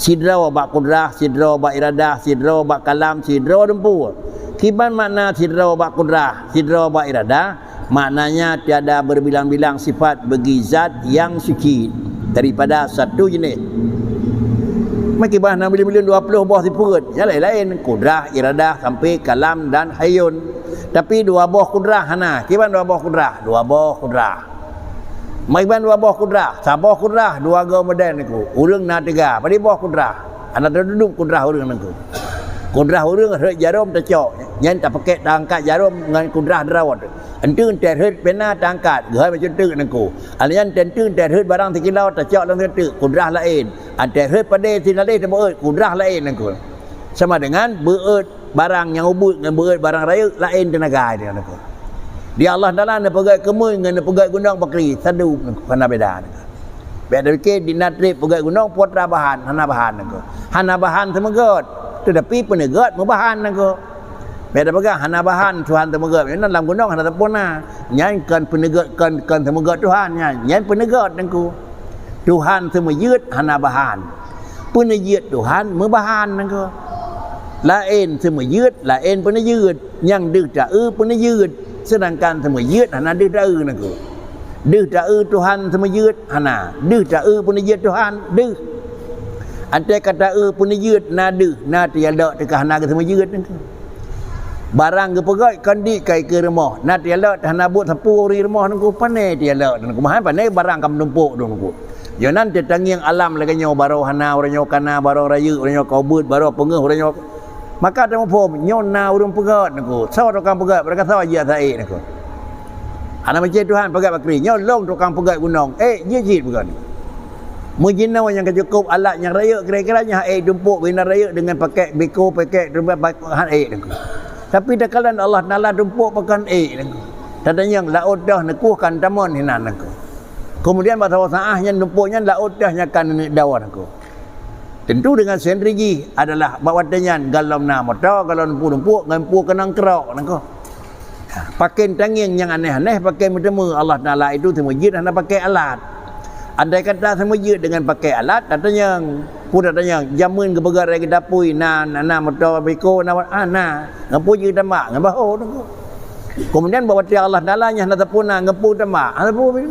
Sidroe bak kudrah, sidroe bak iradah, sidroe bak kalam, sidroe dumpeue. Kiban makna sidroe bak kudrah, sidroe bak iradah? Maknanya tiada berbilang-bilang sifat bagi zat yang suci daripada satu jenis. Meukiban na bileueng-bileueng dua ploh boh sifeuet, nyan laén-laén, kudrah, iradah, sampai kalam dan hayyun. Tapi dua boh kudrah hana. Kiban dua boh kudrah? Dua boh kudrah. Meukiban dua boh kudrah? Saboh kudrah, dua goe model nangku. Ureuëng na teuga, padum boh kudrah? Hana teududuek kudrah ureuëng nangku. Kudrah ureuëng rhot jarom tacok, nyan tapakèk taangkat jarom ngon kudrah drawot. Enteuk teuh rhot pena taangkat, geuhôi macam teuk nangku. Alèh nyan enteuk teuh rhot barang sikilo tacok lam teuk, kudrah laén. Enteuk rhot padé sinaleh tabeuet, kudrah laén nangku. Sama dengan beuet barang nyang ubit ngon beuet barang rayeuk laén teunaga dia nangku. Di Allah Taala neupeugöt keumui ngon neupeugöt gunong pakri, sadub nangku, hana beda nangku. Bèk tapike di na trép peugöt gunong putra bahan, hana bahan nangku. Hana bahan seumeugöt, teutapi peuneugöt meubahan nangku. Bèk tapeugah hana bahan Tuhan seumeugöt, nyan lam gunong hana sempurna. Nyan kon peuneugöt, kon, kon seumeugöt Tuhan nyan, nyan peuneugöt nangku. Tuhan seumeujeuet hana bahan. Peuneujeuet Tuhan meubahan nangku. Laén seumeujeuet, laén peuneujeuet. Nyang deuh ta-eu peuneujeuet, seudangkan seumeujeuet hana deuh ta-eu nangku. Deuh ta-eu Tuhan seumeujeuet hana, deuh ta-eu peuneujeuet Tuhan deuh. Enteuk ka ta-eu peuneujeuet na deuh, na teujalok teuka hana geuseumeujeuet nangku. Barang geupeugöt kon di ka ikeue rumoh, na teujalok teuh hana buet sapeue uri rumoh nangku, pané teujalok nangku. Meuhan pané barang ka meunumpuk nangku. Yoh nan teutangieng alam lagèe nyoe, barô hana uroe nyoe kana, barô rayeuk uroe nyoe ka ubit, barô peungeuh uroe nyoe. Maka tamuphom, nyoe na ureuëng peugöt nangku. Soe tukang peugöt, bak soe jeuet saék nangku. Hana meucit Tuhan peugöt pakri, nyoe lôn tukang peugöt gunong. Ék, jeuet cit peugöt. Meujinoe nyang ka cukôp alat nyang rayeuk kira-kira nyan ék tumpôk binar rayeuk deungon pakèk biko, pakèk han ék nangku. Tapi takalon Allah Taala tumpôk pakon ék nangku. Tatanyong laôt toh neukueh kan tamon hinan nangku. Kemudian bak saboh saát nyan tumpôk nyan laôt toh nyan kan neuk dawa nangku. Tentu dengan sendiri jih adalah bak watèe nyan galom na moto, galom pu tumpôk ngon pu keunong keurok nangku. Pakén tangieng nyang aneh-aneh, pakén meuteumé Allah Taala itu seumeujeuet hana pakèk alat. Andai kata seumeujeuet deungon pakèk alat, tatanyong, peue tatanyong, jameun geupeugah lagèe tapui, na, na, na moto biko, na, ah, na, ngon peue jeuet tambah, ngon bahô nangku. Kemudian bak watèe Allah Taala nyan hana sapeue na, ngon peue tambah, hana sapeue.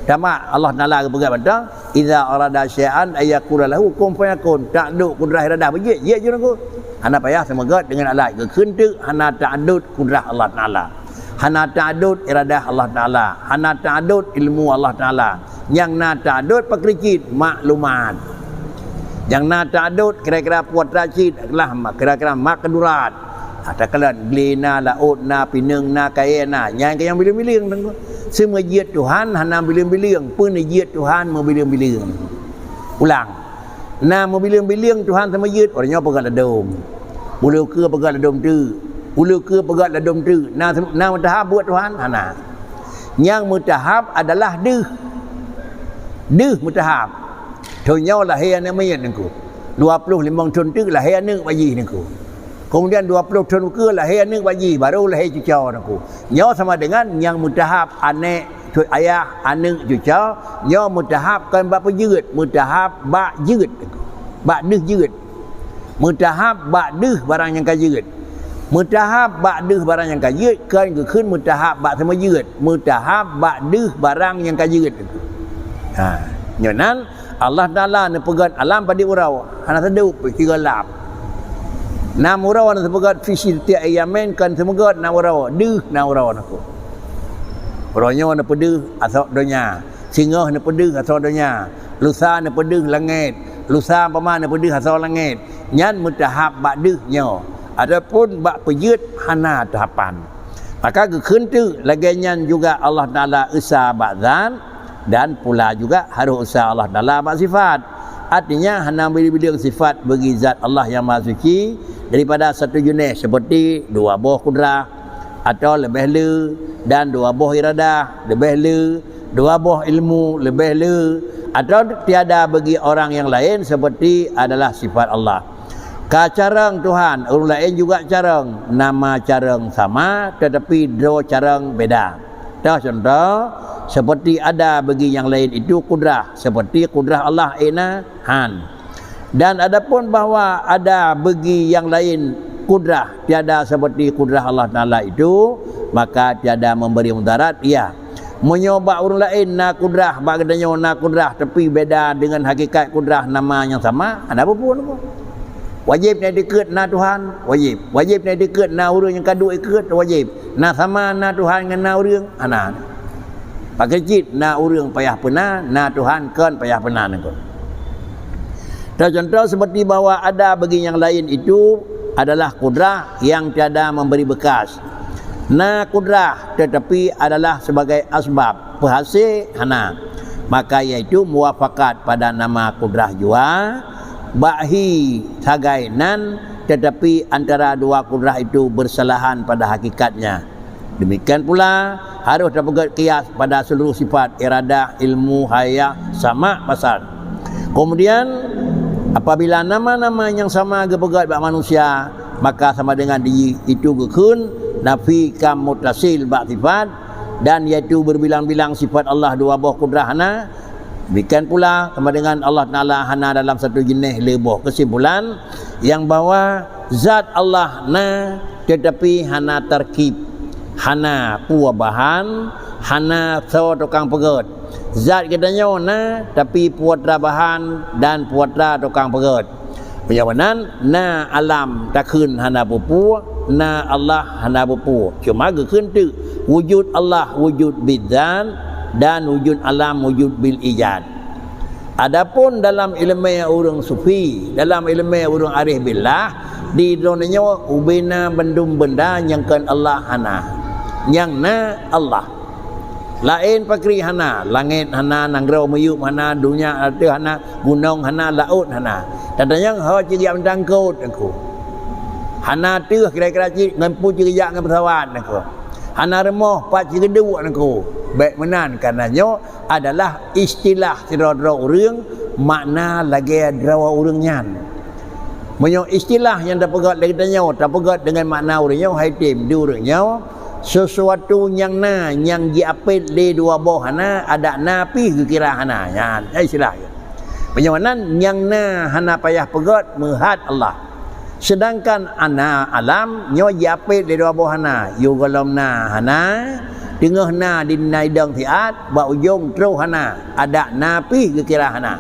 Tambah Allah Taala geupeugah bantong, Idza arada syai'an ayyakula lahu kun fayakun. Ta'addud kudrah iradah beujeuet, jeuet jeuet nangku. Hana payah seumeugét deungon alat. Geukheun teuk hana ta'addud kudrah Allah Taala. Hana ta'addud iradah Allah Taala. Hana ta'addud ilmu Allah Taala. Nyang na ta'addud pakri cit maklumat. Nyang na ta'addud kira-kira putra cit adalah ma-, kira-kira makdurat. Ha, takalon glé na, laôt na, pineung na, kayée na. Nyan ka nyang bileung-bileung teungku. Seumeujeuet Tuhan hana bileung-bileung, peue neujeuet Tuhan meubileung-bileung. Ulang. Na meubileung-bileung Tuhan seumeujeuet, uroe nyoe peugah ladôm. Uleue keue peugah ladôm teuk. Uleue keue peugah ladôm teuk. Na, na meutahap buet Tuhan? Hana. Nyang meutahap adalah deuh. Deuh meutahap. Thon nyoe lahé aneuëk miet teungku. Dua ploh limong thon teuk lahé aneuëk bak jih teungku. Keumudian dua ploh thon ukeue lahé aneuëk bak jih, barô lahé cucoe teungku. Nyoe sama dengan nyang meutahap aneuëk, cut ayah, aneuëk, cucoe, nyoe meutahap kon bak peujeuet, meutahap bak jeuet teungku. Bak deuh jeuet. Meutahap bak deuh barang nyang ka jeuet. Meutahap bak deuh barang nyang ka jeuet, kon geukheun meutahap bak seumeujeuet. Meutahap bak deuh barang nyang ka jeuet. Ha, nyoe nan Allah Taala neupeugét alam padub uroe, hana teudeup sigoe lap. Nam uroe na teupeugét fi sittati ayyamin, kon seumeugét nam uroe, deuh nam uroe nakeuh. Uroe nyoe neupeudeuh asoe donya, singoh neupeudeuh asoe donya, lusa neupeudeuh langét, lusa umpama neupeudeuh asoe langét. Nyan meutahap bak deuh nyoe, adapun bak peujeuet hana tahapan. Maka geukheun teuk lagée nyan juga Allah Taala Esa bak zat, dan pula juga harôh Esa Allah Taala bak sifat. Artinya hana bileung-bileung sifat bagi zat Allah nyang Maha Suci daripada satu jeuneh seperti dua boh kudrah atau leubeh le, dan dua boh iradah leubeh le, dua boh ilmu leubeh le, atau tiada bagi orang yang lain seperti adalah sifat Allah. Ka carông Tuhan, ureuëng laén juga carông, nama carông sama, tetapi droe carông beda. Toh contoh, seperti ada bagi yang lain itu kudrah, seperti kudrah Allah ena han. Dan adapun bahwa ada bagi yang lain kudrah tiada seperti kudrah Allah Taala itu, maka tiada memberi mudarat ia. Meunyoe bak ureuëng laén na kudrah, bak geutanyoe na kudrah, tapi beda dengan hakikat kudrah nama nyang sama, hana peue-peue. Wajéb na dikeue na Tuhan, wajéb. Wajéb na dikeue na ureuëng nyang ka duek ikeue, wajéb. Na sama na Tuhan ngon na ureuëng, hana. Pakri cit na ureuëng payah peuna, na Tuhan kon payah peuna nakeuh. Contoh seperti bahwa ada bagi yang lain itu adalah kudrah yang tiada memberi bekas. Na kudrah tetapi adalah sebagai asbab, peuhase hana. Maka yaitu muafakat pada nama kudrah jua, bak hi sagai nan, tetapi antara dua kudrah itu bersalahan pada hakikatnya. Demikian pula, harôh tapeugét kias pada seluruh sifat, iradah, ilmu, haya, sama, basar. Kemudian, apabila nama-nama nyang sama geupeugét bak manusia, maka sama dengan di itu geukheun nafi kam muttasil bak sifat, dan yaitu berbilang-bilang sifat Allah dua boh kudrah hana. Demikian pula sama dengan Allah Taala hana dalam satu jeuneh le boh. Kesimpulan, yang bahwa zat Allah na tetapi hana tarkib, hana peue bahan, hana soe tukang peugét. Zat geutanyoe na, tapi peue atra bahan dan peue atra tukang peugét. Meunyoe meunan, na alam takheun hana peue-peue, na Allah hana peue-peue. Cuma geukheun teuk wujud Allah wujud bidzat dan wujud alam wujud bil ijad. Adapun dalam iéleumé ureuëng sufi, dalam iéleumé ureuëng arif billah, di droeneuh nyoe ubena bandum benda nyang kon Allah hana. Nyang na Allah. Laén pakri hana, langét hana, nanggroe miyueb hana, donya ateueh hana, gunong hana, laôt hana. Tatanyong ho cigak mantangkot aku. Hana teuh kira-kira cit ngon pu cigejak ngon pesawat aku. Hana rumoh pat cigeuduek aku. Bék meunan karena nyoe adalah istilah sidroe-droe ureuëng makna lagée droe ureuëng nyan. Meunyoe istilah nyang tapeugét lé geutanyoe, tapeugét deungon makna ureuëng nyoe, hai tem di ureuëng nyoe, sesuatu nyang na nyang jiapét lé dua boh hana, adak na pih geukira hana. Nyan, nyan istilah. Meunyoe nan nyang na hana payah peugét, meuhat Allah. Sedangkan ana alam nyoe jiapét lé dua boh hana, yue gohlom na hana, Teungoh na di na idong siat, bak ujong troh hana, adak na pih geukira hana.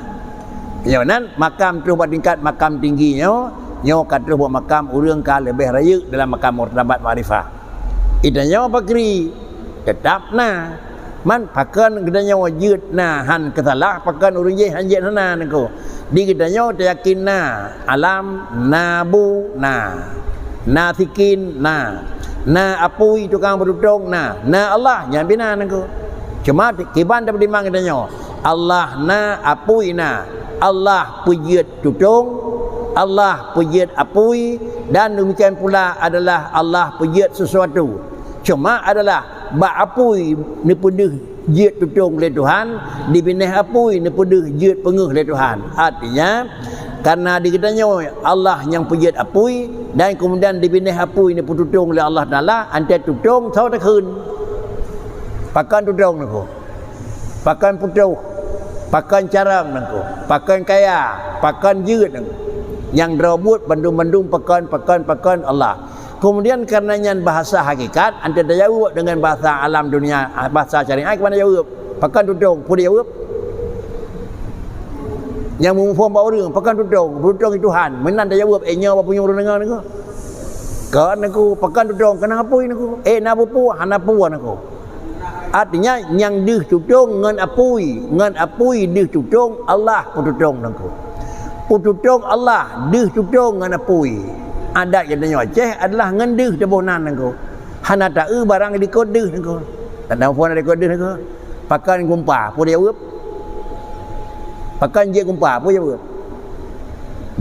Nyoe nan makam troh bak tingkat makam tinggi nyoe, nyoe ka troh bak makam ureuëng ka leubeh rayeuk dalam makam martabat makrifah. Geutanyoe pakri, teutap na. Man pakon geutanyoe jeuet na han keusalah, pakon ureuëng jéh han jeuet hana nangko. Di geutanyoe tayakin na alam, na bu, na. Na sikin, na. Na apui tukang beututong, na. Na Allah, nyan pih na nangko. Cuma kiban tapeutimang geutanyoe, Allah na, apui na. Allah peujeuet tutong, Allah peujeuet apui, dan demikian pula adalah Allah peujeuet sesuatu. Cuma adalah bak apui neupeudeuh jeuet tutong lé Tuhan, di binéh apui neupeudeuh jeuet peungeuh lé Tuhan. Artinya, karena di geutanyoe Allah nyang peujeuet apui, dan kemudian di binéh apui neupeututong lé Allah Taala, anté tutong soe takheun. Pakon tutong nangko? Pakon putôh? Pakon carông nangko? Pakon kaya? Pakon jeuet nangko? Nyang droe buet bandum-bandum pakon, pakon, pakon Allah. Kemudian karena nyan bahasa hakikat, anté tajaweueb dengan bahasa alam dunia, bahasa syariat, kiban tajaweueb? Pakon tutong? Peue dijaweueb? Nyang meumuphom bak ureuëng, pakon tutong? Tutong di Tuhan. Meunan tajaweueb, eh, nyoe bak punyueng ureuëng deungoe nangko. Kon nangko, pakon tutong? Keunan apui nangko. Eh, na peue-peue? Hana peue nangko. Artinya, nyang deuh tutong ngon apui, ngon apui deuh tutong, Allah peututong nangko. Peututong Allah deuh tutong ngon apui. Adat geutanyoe Aceh adalah ngon deuh taboh nan nangko. Hana taeu barang dikot deuh nangko. Tanda phon dikot deuh nangko. Pakon gumpa, peue dijaweueb? Pakon jeuet gumpa, peue dijaweueb?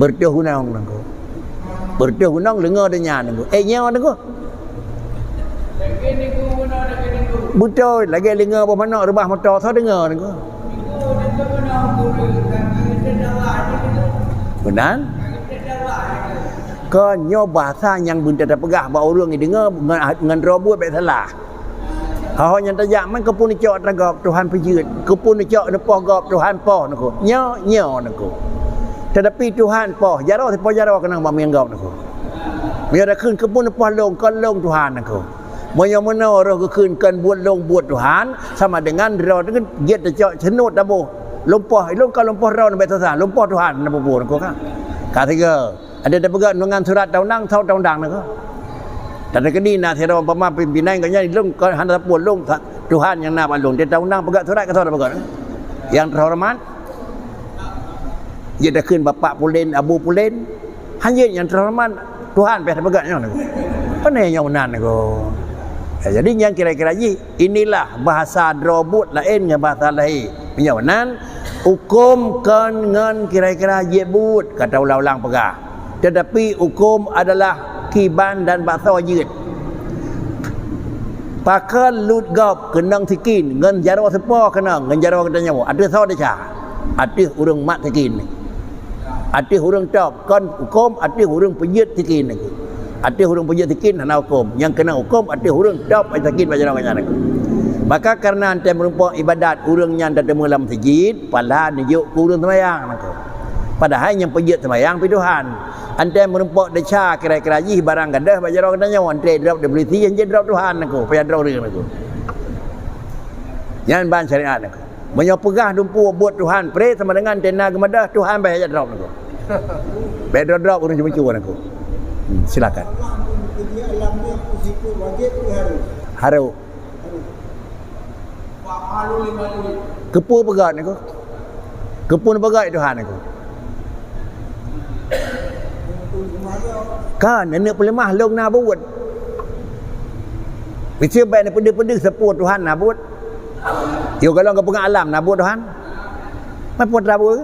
Beureutoh gunong nangko. Beureutoh gunong leungoe donya nangko. Eh, nyoe nangko. Beutôi, lagée leungoe boh manok reubah moto, soe deungoe nangko. Meunan? Kon nyoe bahasa nyang beuneuteuk tapeugah bak ureuëng jideungoe ngon, ngon droe buet bék salah. Ho-ho nyang tajak man keupeue neucok atra gob, Tuhan peujeuet. Keupeue neucok neupoh gob, Tuhan poh nangko. Nyoe, nyoe nangko. Teutapi Tuhan poh, jaroe sipoh jaroe keunong bak miyueng gob nangko. Meunyoe takheun keupeue neupoh lôn, kon lôn Tuhan nangko. Meunyoe meunoe roh geukheun kon buet lôn buet Tuhan, sama dengan droe teukeun jeuet tacok seunut taboh. Lôn poh, lôn kon lôn poh droe neubek susah, lôn poh Tuhan neupeue nangko ka. Ka sigoe. Ada tapeugah ngon surat taundang, soe taundang nangko. Teukeudi na sidroe umpama pimpinan geuh nyan lôn kon hana sapeue lôn, Tuhan nyang na bak lôn. Dia taundang peugah surat ka soe tapeugah. Nyang teuhoreumat, jeuet takheun Bapak Pulen, Abu Pulen. Hanjeuet nyang teuhoreumat, Tuhan pih tapeugah nyoe nangko. Pane nyoe meunan nangko. Ya, jadi nyang kira-kira jih, inilah bahasa droe buet laén ngon bahasa lahé. Meunyoe meunan, huköm kon ngon kira-kira jeuet buet, ka taulang-ulang peugah. Teutapi huköm adalah kiban dan bak soe jeuet. Pakon lut gob keunong sikin, ngon jaroe sipo keunong, ngon jaroe geutanyoe, ateueh soe desya? Ateueh ureuëng mat sikin. Ateueh ureuëng top, kon huköm ateueh ureuëng peujeuet sikin nangko. Ateueh ureuëng peujeuet sikin hana huköm. Nyang keunong huköm ateueh ureuëng top ai sikin bak jaroe geutanyoe nangko. Maka kareuna teumeureumpok iébadat ureuëng nyan tateumé lam meuseujid, pahala neujok keu ureuëng seumayang nangko. Padahai nyang peujeuet seumayang pih Tuhan. Antai meurumpok desya kira-kira jih barang gadôh bak jaroe geutanyoe, antai drob di polisi, hanjeuet drob Tuhan nangko, payah drob ureuëng nangko. Nyan ban syariat nangko. Meunyoe peugah dumpeue buet Tuhan pré sama dengan tena geumadôh Tuhan bak jak drob nangko. Bèk drob-drob ureuëng ceumeucue nangko. Hmm, silakan. Harôh. Keupeue peugah nangko? Keupeue neupeugah Tuhan nangko? Kan, aneuk peuleumah lôn na buet. Miseue bèk neupeudeuh-peudeuh sapeue Tuhan na buet. Yo, golom geupeugah alam na buet Tuhan. Mai peue teuma buet?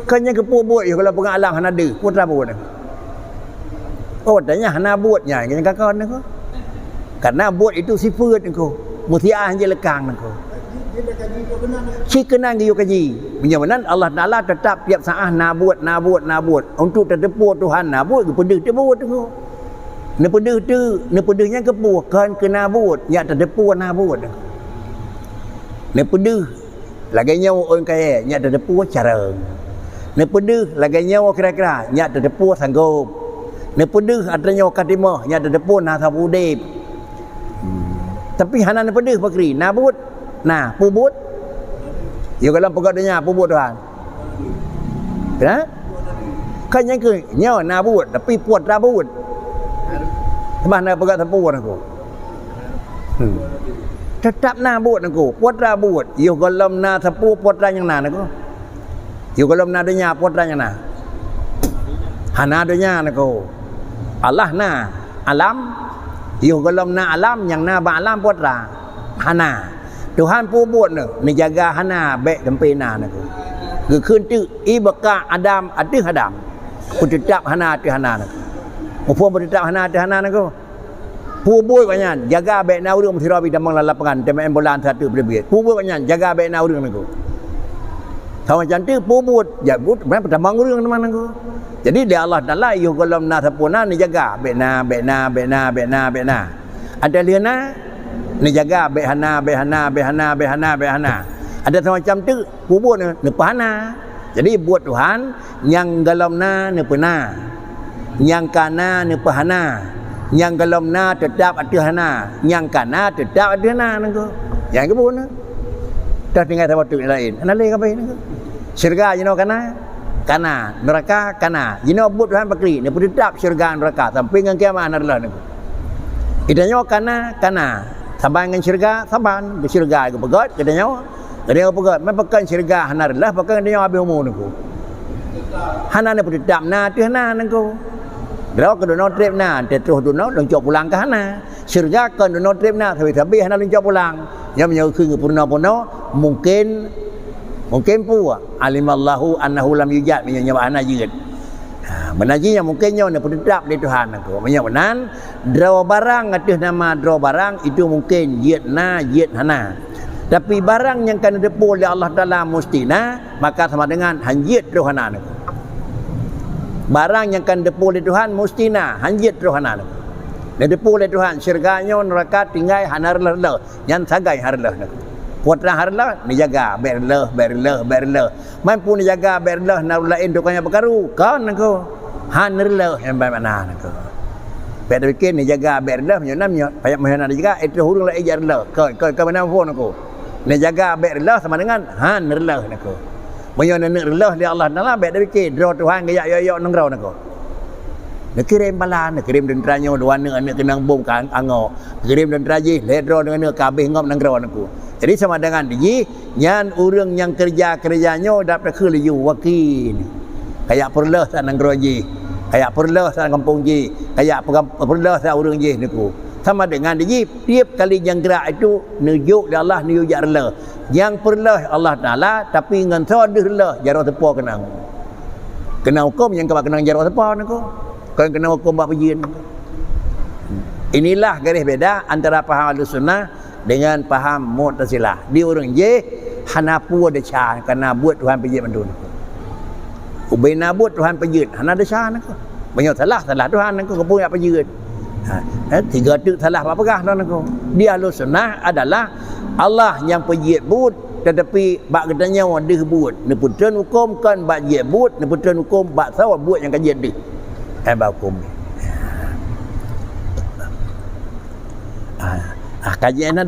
Kan nyang keupeue buet yo, golom peugah alam hana deuh, peue teuma buet? Oh, tanya hana buet nyan, nyang ka kon nangko. Karena buet itu sifeuet nangko. Meusiah je lekang nangko. Ci keunan geuyue kaji. Meunyoe meunan Allah Taala teutap tiep saah na buet, na buet, na buet. Untuk tateupeue Tuhan na buet, geupeudeuh teuh buet nangko. Neupeudeuh teuh, neupeudeuh nyan keupeue? Kon keu na buet, nyak tateupeue na buet. Neupeudeuh lagèe nyoe ôn kayèe, nyak tateupeue carông. Neupeudeuh lagèe nyoe kira-kira, nyak tateupeue sanggob. Neupeudeuh atra nyoe ka timoh, nyak tateupeue na saboh udép. Tapi hana neupeudeuh pakri, na buet. Na, peue buet? Yôh gohlom peugah donya, peue buet Tuhan? Ha? Kan nyang keu nyoe na buet, tapi peue atra buet. Sabab na peugah sapeue Teungku. Hmm. Teutap na buet Teungku, peue atra buet. Yôh gohlom na sapeue, peue atra nyang na Teungku. Yôh gohlom na donya, peue atra nyang na? Hana donya Teungku. Allah na, alam. Yôh gohlom na alam, nyang na bak alam peue atra? Hana. Tuhan peue buet nyoe, neujaga hana bèk sampoe na Teungku. Geukheun teuk, "Ibqa Adam" ateueh Adam. Peuteutap hana ateueh hana Teungku. Muphom peuteutap hana ateueh hana Teungku? Peue buet awaknyan, jaga bèk na ureueng meusidroe pih tamong lam lapangan, teumèe bola satu peuleubeh. Peue buet awaknyan, jaga bèk na ureueng Teungku. Sama macam tu, peue buet, jak buet, meunan peutamong ureueng teuma Teungku. Jadi, lé Allah Taala, yôh gohlom na sapeue na, neujaga. Bèk na, bèk na, bèk na, bèk na, bèk na. Ada lheueh na, neujaga, bèk hana, bèk hana, bèk hana, bèk hana, bèk hana. Ada sama macam tu, peue buet nyoe, neupeuhana. Jadi, buet Tuhan, nyang gohlom na neupeuna, nyang ka na neupeuhana, nyang gohlom na teutap ateueh hana, nyang ka na teutap ateueh na Teungku. Nyang keubu na. Toh tinggai saboh teuk laén, hana lé kabeh Teungku. Syeuruga jinoe ka na, ka na. Neuraka ka na. Jinoe buet Tuhan pakri, neupeuteutap syeuruga neuraka sampoe ngon kiamat hana reuloh Teungku. Geutanyoe ka na, ka na. Saban ngon syeuruga, saban. Syeuruga geupeugöt, geutanyoe Geutanyoe peugah, meupeukon syeuruga hana reuloh, pakon geutanyoe habéh umu Teungku. Hana neupeuteutap na ateueh na Teungku. Droe keu dunoe treb na, teutroh dunoe lôn cok pulang ka hana. Syeuruga kon dunoe treb na, sabe-sabe hana lôn cok pulang. Nyoe meunyoe keu geupeurunoe-peurunoe, mungken, mungken peue? Alimallahu annahu lam yujad, meunyoe nyoe hana jeuet. Ha, meunan jih nyang mungken nyoe neupeuteutap lé Tuhan Teungku. Meunyoe meunan, droe barang ateueh nama droe barang itu mungken jeuet na, jeuet hana. Tapi barang nyang ka neuteupeue lé Allah Taala musti na, maka sama dengan han jeuet troh hana Teungku. Barang nyang ka neuteupeue lé Tuhan musti na, han jeuet troh hana Teungku. Neuteupeue lé Tuhan syeuruga nyoe neuraka tinggai hana reuloh-reuloh, nyan sagai hana reuloh Teungku. Peue atra hana reuloh, neujaga, bèk reuloh, bèk reuloh, bèk reuloh. Man peue neujaga bèk reuloh na ureueng laén tukang nyang peukaru? Kon Teungku. Han reuloh nyang ban makna Teungku. Bèk tapike neujaga bèk reuloh meunyoe na, meunyoe payah meunyoe na neujaga, eh, troh ureueng laén jak reuloh. Kon, kon, kon meunan phon Teungku. Neujaga bèk reuloh sama dengan han reuloh Teungku. Meunyoe neuneuk reuloh lé Allah Taala, bèk tapike droe Tuhan geujak yok-yok nanggroe Teungku. Neukirém bala, neukirém teuntra nyoe dua aneuk, aneuk keunong bom ka angok. Kirém teuntra jih lhèe droe deungon ka habéh ngop nanggroe Teungku. Jadi sama dengan di jih, nyan ureueng nyang keureuja-keureuja nyoe dap takheun laju wakil. Kajak peureuloh sa nanggroe jih, kajak peureuloh sa gampông jih, kajak peugam-, peureuloh sa ureueng jih Teungku. Sama dengan di jih, tiep kali nyang grak itu neujok lé Allah neuyue jak reuloh. Nyang peureuloh Allah Taala, tapi ngon soe deuh reuloh, jaroe teupo keunong. Keunong hukôm nyang ka bak keunong jaroe teupo Teungku. Kon keunong hukôm bak peujeuet. Inilah garis beda antara paham Ahlussunnah dengan paham Mu'tazilah. Di ureueng jih hana peue desya kareuna buet Tuhan peujeuet mandum. Ubena buet Tuhan peujeuet, hana desya Teungku. Meunyoe salah, salah Tuhan Teungku, keupeue jak peujeuet. Ha, eh, tiga teuk salah bak peugah Teungku. Di Ahlussunnah adalah Allah nyang peujeuet buet, tetapi bak geutanyoe deuh buet. Neupeutreun hukôm kon bak jeuet buet, neupeutreun hukôm bak saboh buet nyang ka jeuet deuh. Eh, bak hukôm. Ah, ah, kajian na